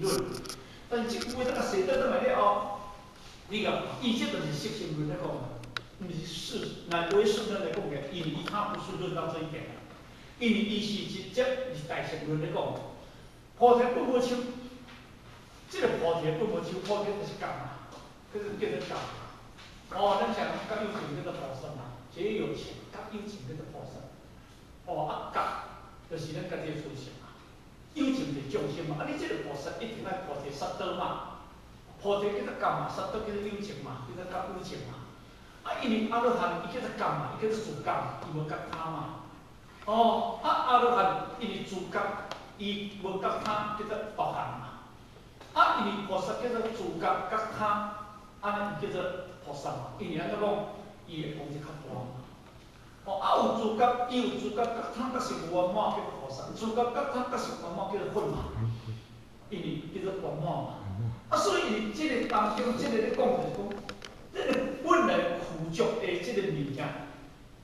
論。但是這句話咱共寫倒轉來了後，你共伊這就是色心論咧講，毋是事，若唯識論來講嘅，因為伊他不是論到這一點，因為伊是直接是大乘論咧講。菩提本無樹，這個菩提本無樹，菩提就是覺嘛，叫做覺。哦，咱講覺有情叫做菩薩嘛，這有情，覺有情叫做菩薩。哦，啊覺就是咱家己的思想嘛，有情就是眾生嘛，啊你這個菩薩一定愛菩提薩埵嘛，菩提叫做覺嘛，薩埵叫做有情嘛，叫做覺有情嘛。啊，因為阿羅漢伊叫做覺嘛，伊叫做自覺，伊無覺他嘛。哦，啊阿羅漢因為自覺，伊無覺他，叫做獨行嘛。啊，因為菩薩叫做自覺覺他，按呢伊叫做菩薩嘛。因為按怎講，伊的功德較大嘛。哦，啊有自覺，伊有自覺覺他，覺性有圓滿叫做菩薩；自覺覺他覺性圓滿叫做佛嘛。因為叫做圓滿嘛。啊，所以這個當中，這個咧講就是講，這個本來具足的這個物件，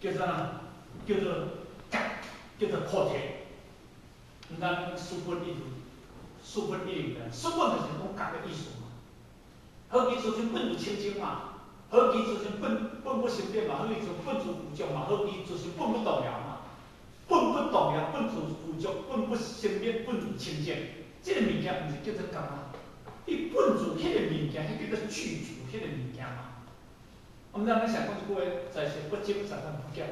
叫做啥？叫做覺，叫做菩提。毋通四分一四分一的，四分就是講覺的意思嘛。好彼自性本自清淨嘛，好彼自性本不生滅嘛，好彼自本自具足嘛，好彼自性本不動搖嘛。本不動搖，本自具足，本不生滅，本自清淨。這個物件毋是叫做覺嗎？伊本自彼個物件，彼叫做具足彼個物件嘛。我們咱想講一句話，在是不增在不減，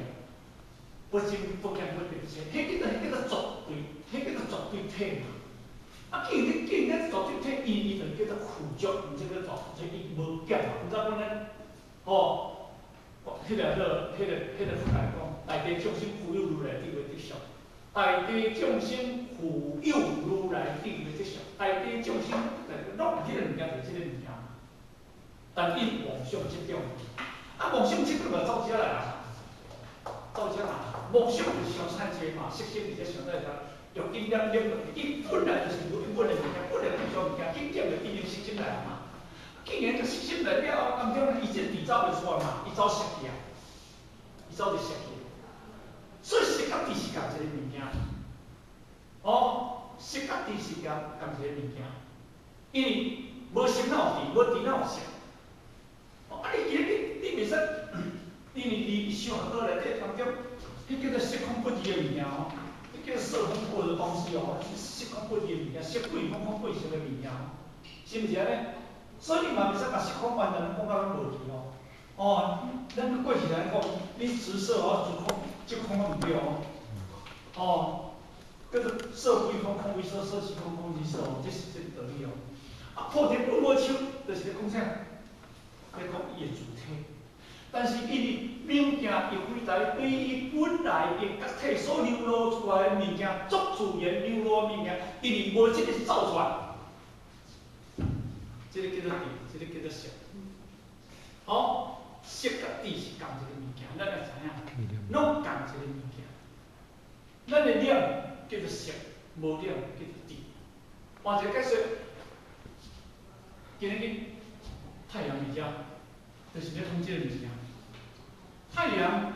不增不減不變色，彼叫做絕對，彼叫做絕對體嘛。啊，既然絕對體，伊就叫做具足，毋是叫做絕對，伊無減嘛。毋知講咱，吼，彼個佛來講，大地眾生富有如來智慧德相，大地眾生富有如來智慧德相，大地眾生，攏有彼個物件，就是這個物件。但伊妄想執著，啊，妄想執著就走遮來啊，走遮來。妄想就是想太濟嘛，色心伫咧想太濟，欲境念念落去，伊本來就是無本來物件，本來就無物件，緊接就變成色心來啊嘛。既然這色心來了後，當中伊這個智走袂出來嘛，伊走色去啊，伊走佇色去。所以色佮智是仝一个物件，哦，色佮智是仝一個物件，因為無色哪有智，無智哪有色。哦，啊你今日你袂使，因為你想倒內底當中，彼叫做色空不二的物件哦，彼叫做色空不二的東西哦，是色空不二的物件，色過空空過色的物件哦，是毋是按呢？所以你嘛袂使共色空完全講甲攏無去哦。哦，咱過去來講，你執色哦，執空，執空攏毋對哦。哦，叫做色非空，空非色，色即空，空即色哦，這是這個道理哦。啊，菩提本無樹，就是咧講啥？咧講伊的主體。但是因為物件伊非在對伊本來的覺體所流露出來的物件，足自然流露的物件，因為無這個走出來，這個叫做智，這個叫做色。好，色佮智是仝一個物件，咱會知影，攏仝一個物件。咱的染叫做色，無染叫做智。換一個解說，今日太陽佇遮，就是咧講這個物件。太陽，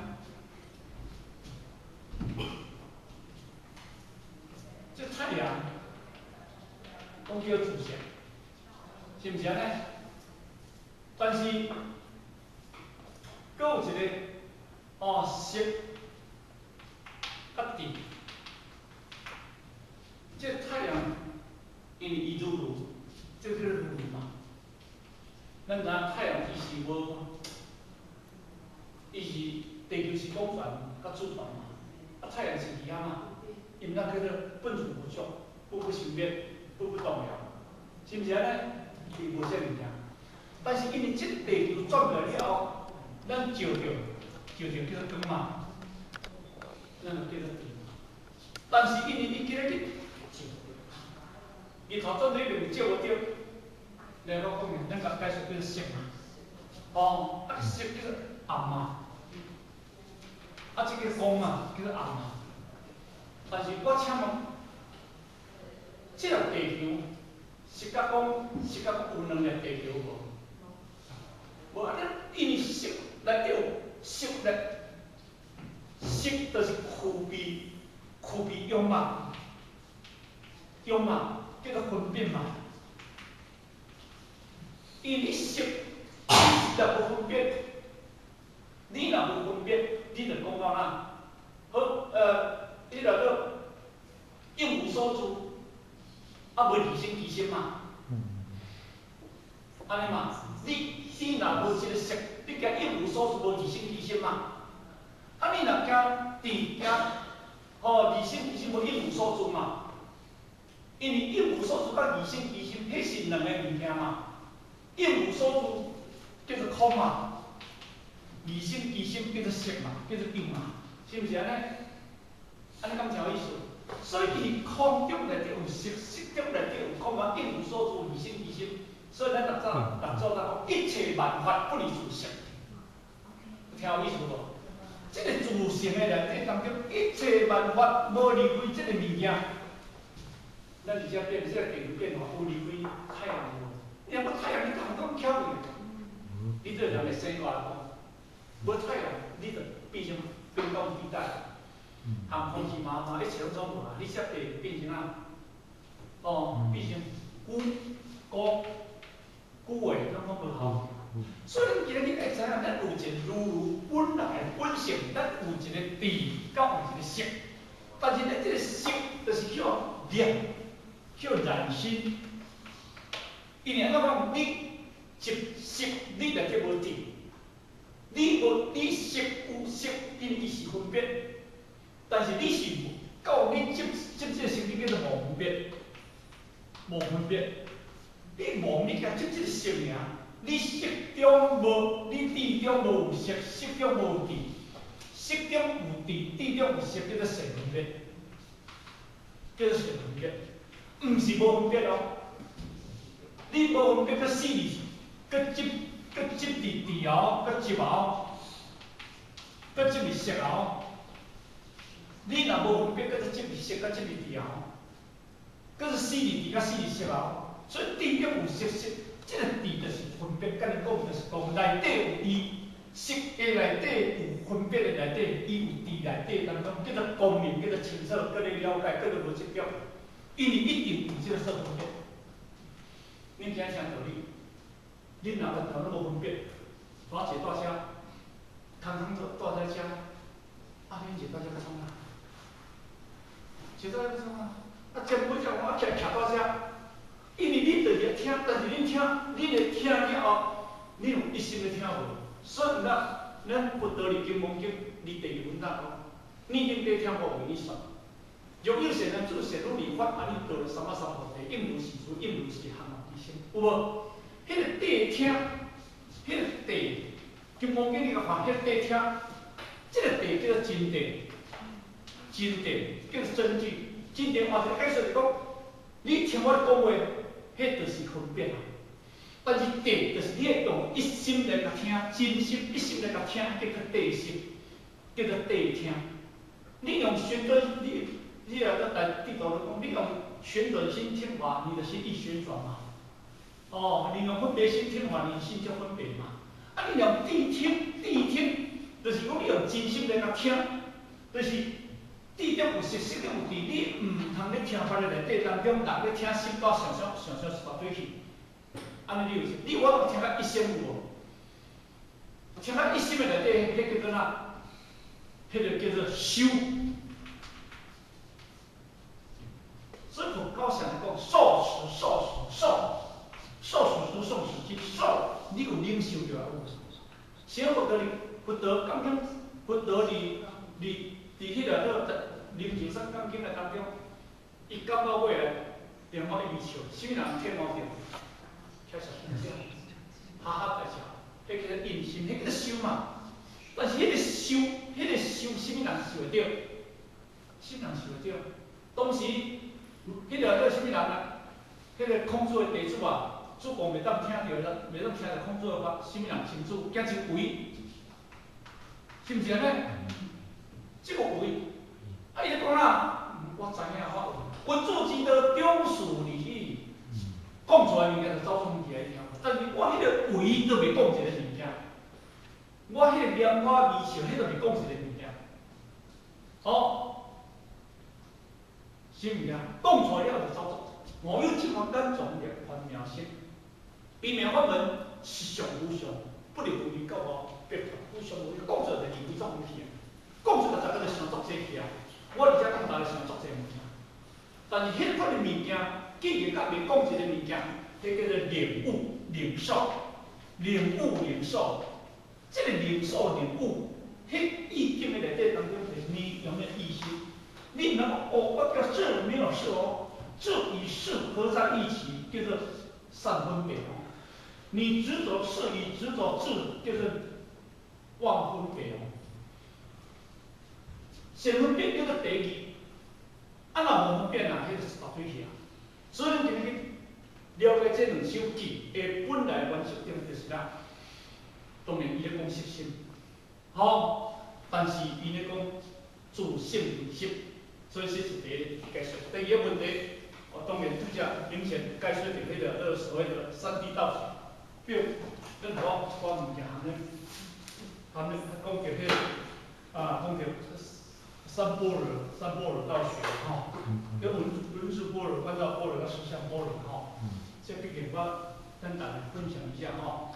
這太陽，講叫自色，是毋是按呢？但是，閣有一個，哦，色，佮智，這個太陽，因為伊如如，這個叫如如嘛。咱知影太陽伊是無，伊是地球是公轉佮自轉嘛，啊太陽是佇遐嘛，伊毋通叫做本自具足，本不生滅，本不動搖，是毋是按呢？伊無這個物件。但是因為這地球轉過來了後，咱照著，照著叫做光嘛，咱就叫做智。但是因為伊今日去照，日頭轉佇彼邊照無著，來我講咱共解釋叫做色嘛，哦，啊色叫做暗嘛，啊這個光嘛叫做暗嘛。但是我請問，這個地球是甲講是甲講有兩粒地球無？無啊！咱因為色內底有色力，色就是區別樣貌，樣貌叫做分別嘛。因為你色，你實在無分別，你若無分別，你就講到哪？好，你若做應無所住，啊無離生其心嘛？按呢嘛？你若無這个色，你驚應無所住，無離生其心嘛？啊，你若驚智，驚吼離生其心，無應無所住嘛？因為應無所住佮離生其心，彼是兩个物件嘛。應無所住叫做空嘛，離生其心叫做色嘛，叫做有嘛，是毋是按呢？按呢敢誠有意思？所以伊空中內底有色，色中內底有空啊，應無所住，離生其心。所以咱逐早逐祖講，一切萬法不離自性，聽有意思無？這个自性的內底當中，一切萬法無離開這个物件。咱佇遮變，這个地球變化有離開太陽無？你若無太陽，你逐項攏巧去。你對人的生活來講，無太陽，你就變成冰凍地帶，含空氣麻麻，一切攏總無啊！你設地變成啊？哦，變成龜菇龜的，攏總無效。所以咱今日愛知影，咱有一个如如本來的本性，咱有一个智，佮有一个色。但是咱這个色，就是叫念，叫染心。因為按怎講，你執色，你內底無智，你無你色有色，因為伊是分別，但是你是到你執執這个心，你叫做無分別，無分別。你無你共執這個色爾，你色中無，你智中無色，色中無智，色中有智，智中有色，叫做色分別，叫做色分別，毋是無分別哦。你無分別，閣死佇，閣執，閣執佇智後，閣執後，閣執佇色後。你若無分別，閣執佇色，閣執佇智後，閣是死佇智，閣死佇色後。所以智中有色色，這個智就是分別。佮你講就是講內底有伊，色的內底有分別的內底，伊有智內底當中，叫做光明，叫做清楚，閣咧了解，閣做無執著，因為一定有這個色分別。恁聽啥道理？恁若完全攏無分別，我坐大車，空空坐大台車，啊，恁坐大車欲創啥？坐大車欲創啥？啊，前尾才講啊，徛徛大車，因為恁就是聽，但是恁聽，恁會聽了後，恁有一心咧聽無？所以咱咱佛陀佇金剛經佇第二品講，你應諦聽我為你說。若有善男子善女人，發安呢墮三摩三菩提，應如是說，應如是行其心，有無？彼个諦聽，彼个諦，金剛經你共看，彼个諦聽，這个諦叫做真諦，真諦叫做真句，真諦換一個解釋是講，你聽我咧講話，彼就是分別啊。但是諦就是你會用一心來共聽，真心一心來共聽，叫做諦心，叫做諦聽。你用旋轉，你若閣來地圖咧講，你用旋轉心聽法，你的心意旋轉嘛。哦，你用分別心聽法，你心就分別嘛。啊，你用諦聽，諦聽，就是講你用真心來共聽，就是智中有色，色中有智，你毋通咧聽法的內底當中，人咧聽心肝想想想想一大堆去。按呢你有，你有法度聽甲一心有無？聽甲一心的內底，彼叫做哪？彼个叫做修。所以佛教常講受持、受持、受，受持書誦持經，受你有領受著啊有。啥佛陀哩？佛陀講經，佛陀佇佇佇彼个叫靈鷲山講經的當中，伊講到尾來，然後伊微笑，啥物人聽無著？開始笑，哈哈大笑，彼叫做印心，彼叫做修嘛。但是彼个修，彼个修，啥物人受會著？啥物人受會著？當時，彼个叫啥物人啊？彼个孔子的弟子啊，子貢袂當聽著，袂當聽著孔子的話，啥物人親子，驚一圍，是毋是按呢？這個圍，啊，伊咧講啦，我知影，我有。君子之道，長事而已。講出來物件就走出去來聽，但是我彼个圍都袂講一個物件，我彼个拈花微笑，彼都袂講一個物件。哦，啥物件？講出來了就走出，我有這番感狀涅槃妙色，微妙法門是常無常，不離無離到無別無常無講出來就認為總有去啊，講出來大家就想足濟去啊。我佇遮講大家想足濟物件，但是彼款的物件，既然甲袂講一個物件，彼叫做領悟、領受、領悟、領受。這個領受、領悟，彼意境的內底當中，就是你有沒有意識？你毋通講哦，我叫色沒有色哦，色與識合在一起，叫做善分別哦。你執着色與執着智，叫做妄分別哦。善分別叫做第二，啊若無分別啊，彼就是白水去啊。所以咱今日去了解這兩首偈的本來原則點就是啥？當然伊咧講色心，吼，但是伊咧講自性為色，所以這是第一個解說。第二個問題，我當然拄則明顯解說著彼個所謂的三諦道學，比如咱講一寡物件，含咧含咧講著彼個啊，講著三般若、三般若道學吼，叫文文殊般若、觀照般若、佮實相般若吼，這畢竟我簡單分享一下吼。